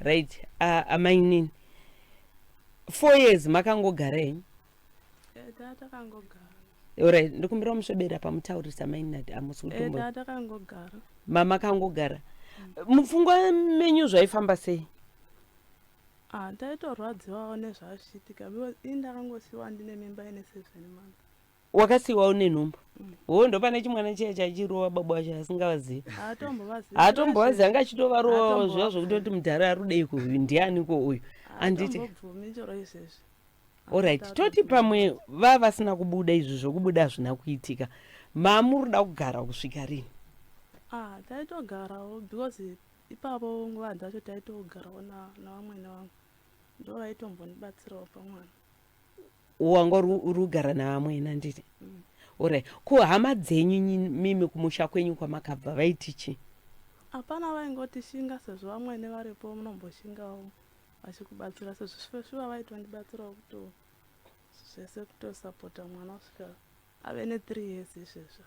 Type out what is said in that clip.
Right, amainini, 4 years makangogara henyu? Eh, takangogara. Alright, ndikumbira musvebera pamutaurisa, maininati amusi kutombo. Takangogara. Mamakangogara, mupfungwa menyu zvaifamba sei? Ah, ndaitorwadziwawo nezvazvichiitika because ini ndakangosiyiwa ndine mimba ine 7 months. Wakasiyiwa une nhumbu? Wo, ndopane chimwana chiya chachirova baba wacho asingavazivi. Haatombovazivi. Haatombovazivi, anga achitovarovawo zviva zvokutoti mudhara arudeiko uyu, ndianiko uyu, handiti? Hatombobvumi chero izvezvi. Alright, toti pamwe va vasina kubuda, izvi zvokubuda hazvina kuitika, mamuri kugara kusvika rini? Ah, taitogarawo because ipapo nguva dzacho taitogarawo navamwene vangu, ndo vaitombondibatsirawo pamwana. Wanga uri kugara navamwene, handiti? Alright, ko hama dzenyu mimi kumusha kwenyu kwamakabva vaiti chii? Hapana, vaingoti shinga, sezvo vamwene varipo munomboshingawo vachikubatsira, sezvo shuva vaitondibatsirawo kuto zvese, kutosapota mwana kusvika ave ne3 years izvezvo.